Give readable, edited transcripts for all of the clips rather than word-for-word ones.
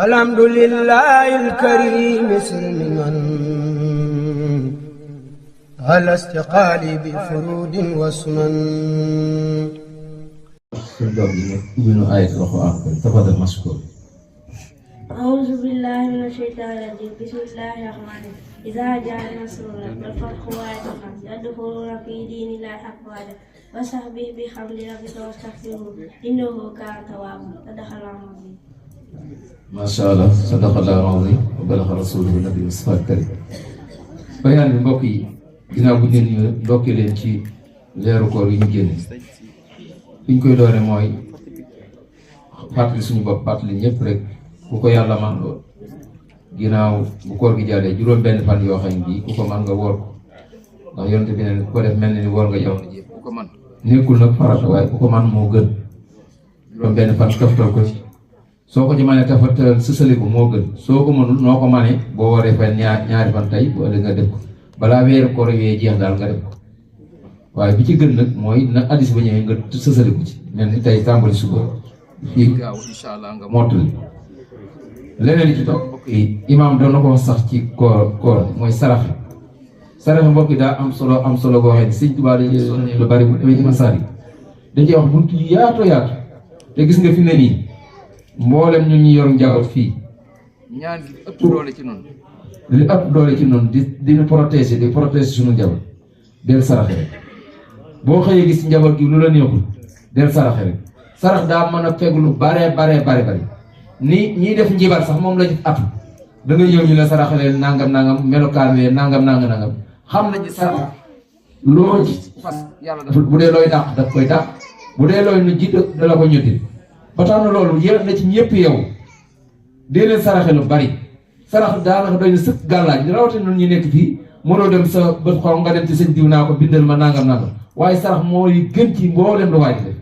الحمد لله الكريم سلما على استقالي بفرود وسنن. ابن آية القرآن تفضل مشكور. أعوذ بالله من الشيطان الرجيم بسم الله الرحمن الرحيم إذا جاء نصر الله والفتح ورأيت الناس يدخلون في دين الله أفواجا فسبح بحمد ربك واستغفره إنه كان توابا صدق الله العظيم. ما شاء الله صدق الله العظيم وبلغ رسوله النبي المصطفى الكريم. bayaan bi mbokk yi ginnaaw bu ñu ndokkee leen ci leeru koor yi ñu génne fi ñu koy doore mooy fàttali suñu bopp fàttali ñëpp rek ku ko yàlla man lool ginnaaw bu koor gi jàllee juróom benn fan yoo xam ne ku ko man nga woor ko ndax yonent bi ne ku ko def mel ni woor nga jamono ji ku ko man nekkul nag farata waaye ku ko man moo gën juróom benn fan taftal ko ci soo ko ci manee taftal sësaliku moo gën soo ko mënul noo ko manee boo waree fan ñaari fan tey bu ëllëg nga def ko balaa weeru koor yee jeex daal nga def ko waaye bi ci gën nag mooy na addis ba ñëwee nga sësaliku ci mel ni tey tàmbali suba fii gaaw incha allah nga mottali leneen li ci topp mbokk yi imaam doon na ko wax sax ci koor mooy saraxe mbokk yi daa am solo goo xam ne Sëñ Tuubaa dañuy sonne lu bari bu demee ci masaar yi dañ cee wax buntu yu yaatu te gis nga fi ne nii mboolem ñun ñu yor njaboot fii ñaan gi ëpp doole ci noonu li ëpp doole ci noonu di protéger suñu njaboot del saraxe rek boo xëyee gis njaboot gi lu la neexul del saraxe rek sarax daa mën a fegg lu bare ni ñiy def njibar sax moom la ci atu da nga ñëw ñu la saraxalee nangam melokaan wee nangam xam nañ ci sarax loo ci fas yàlla dafa bu dee looy dàq daf koy dàq bu dee looy nu ji da la ko ñutti ba tax na loolu yéex na ci ñëpp yow dee leen saraxe lu bari sarax daanaka doy na sëkk gàllaaj rawatina ñun ñu nekk fii mënoo dem sa bët xaw nga dem ci sëñ diw naa ko bindal ma nangam waaye sarax mooy gën ci mboolem lu waay def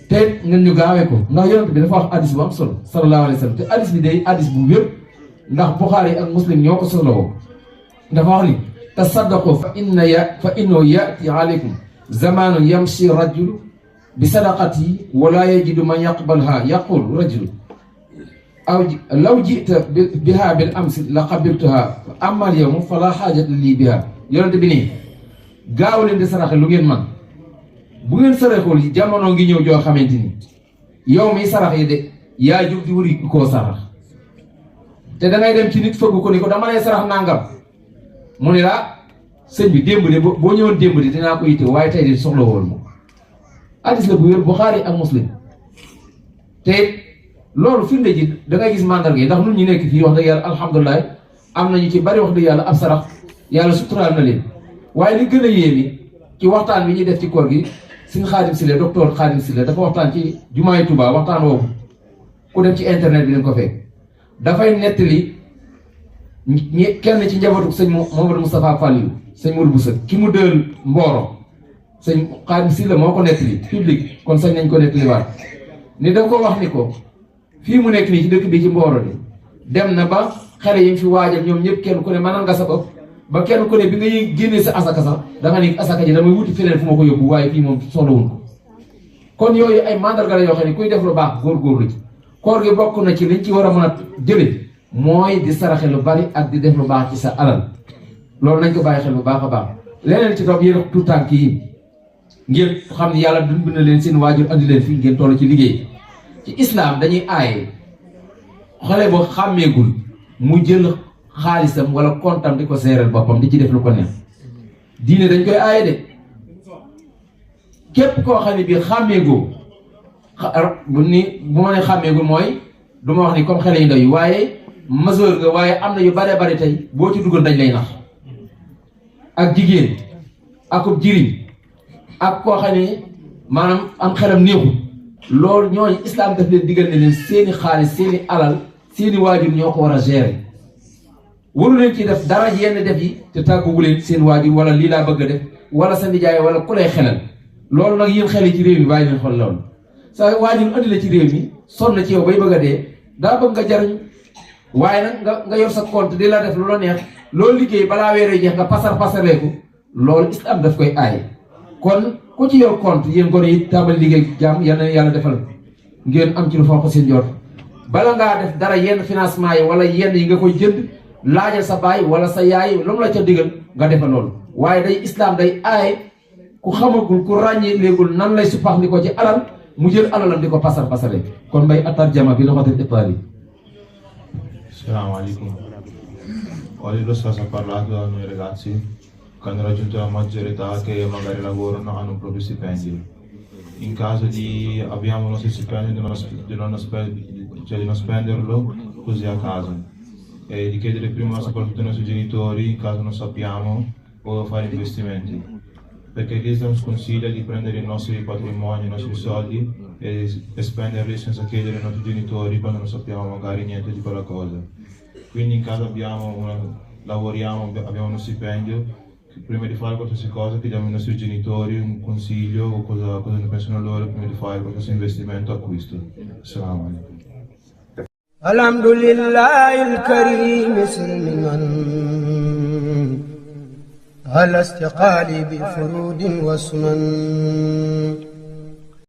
te ngeen ñu gaawee ko ndax yonent bi dafa wax addis bu am solo sallallahu alayhi wa sallam te addis bi day addis bu wér ndax Buxaari ak Muslim ñoo ko soloo dafa wax ni tasaddaqu fa innahu yati alaykum zamanun yamshi rajulu bi sadaqati wala yajidu man yaqbalha yaqul rajulu aw law jita biha bil amsi la qabiltuha amma al yawm fala hajata li biha yonent bi nii gaaw leen di saraxe lu ngeen man bu ngeen saraxul jamono ngi ñëw joo xamante ni yow mi sarax yi de yaa jóg di wëri koo sarax te dangay dem ci nit fëgg ko ni ko dama lay sarax nangam mu ne la sëñ bi démb de boo ñëwoon démb de dinaa ko yitte waaye tey de soxla woon moom hadiis la bu wér Buxaari ak Muslim te loolu firnde ji dangay gis mandarga yi ndax nun ñu nekk fii wax dëgg yàlla alhamdulilah am nañu ci bari wax dëgg yàlla ab sarax yàlla suturaal na leen waaye li gën a yéemi ci waxtaan bi ñuy def ci koor gi suñu Xaadim Sile docteur Xaadim Sile dafa waxtaan ci jumaay Tuubaa waxtaan woowu ku dem ci internet bi dañ ko fekk dafay nettali kenn ci njabootu sëñ Mamadou Moustapha Falliou sëñ Mourou Boussa ki mu dël Mboro sëñ Xaadim Sile moo ko nettali public kon sañ nañ ko nettali waat ni da ko wax ni ko fii mu nekk nii ci dëkk bi ci Mboro de dem na ba xale yi fi waajal ñoom ñëpp kenn ku ne mënal nga sa bopp ba kenn ku ne bi nga génnee sa asaka sax da nga ni asaka ji damay wuti feneen fu ma ko yóbbu waaye fii moom soxlawul ko kon yooyu ay mandarga la yoo xam ne kuy def lu baax góorgóorlu ci koor gi bokk na ci liñ ci war a mën a jële mooy di saraxe lu bari ak di def lu baax ci sa alal loolu nañ ko bàyyi xel bu baax a baax leneen ci topp yéen tout tànk yi ngeen xam ne yàlla dund na leen seen waajur andi leen fii ngeen toll ci liggéey ci islam dañuy aaye xale boo xàmmeegul mu jël xaalisam wala kontam di ko seeral boppam di ci def lu ko neex diine dañ koy aaye de képp koo xam ne bii xàmmeegoo bu ma ne xàmmeegul mooy du ma wax ni comme xale yu ndaw yi waaye majeur nga waaye am na yu bare bari tey boo ci duggoon dañ lay nax ak jigéen akub jiriñ ak koo xam ne maanaam am xelam néexul loolu ñooñu islam daf leen digal ne leen seeni xaalis seeni alal seeni waajur ñoo ko war a gérer waru leen ci def dara yenn def yi te tàgguwu leen seen waajur wala lii laa bëgg a def wala sa nijaay wala ku lay xelal loolu nag yéen xel yi ci réew mi bàyyi leen xool loolu sa waajur andi la ci réew mi sonn ci yow bay bëgg a dee daa bëgg nga jariñ waaye nag nga yor sa compte di la def lu la neex loolu liggéey balaa weeree jeex nga pasarleeku loolu islam daf koy aaye kon ku ci yor compte yéen gone yi tàmbali liggéey jàmm yal na yàlla defal ngeen am ci lu fonk seen jot bala ngaa def dara yenn financement yi wala yenn yi nga koy jënd laajal sa baay wala sa yaay lu mu la ca digal nga defa loolu waaye day islam day aaye ku xamagul ku ràññee léegul nan lay suppax ni ko ci alal mu jël alalam di ko pasar pasare kon mbay attarjama bi lugatil Itaali. Assalamu alaikum. Oggi lo stesso ha parlato ai miei ragazzi che hanno raggiunto la maggiore età, che magari lavorano, hanno un proprio stipendio. In caso di abbiamo il nostro stipendio di non spenderlo così a caso, e di chiedere prima soprattutto ai nostri genitori, in caso non sappiamo, o fare investimenti, perché l'Islam sconsiglia di prendere i nostri patrimoni, i nostri soldi e spenderli senza chiedere ai nostri genitori quando non sappiamo magari niente di quella cosa. Quindi in caso lavoriamo, abbiamo uno stipendio, prima di fare qualsiasi cosa chiediamo ai nostri genitori un consiglio o cosa ne pensano loro prima di fare qualsiasi investimento o acquisto. Assalamu alaikum. Alhamdulillahi al-karim silman ala istiqali bi furudin wa sunan.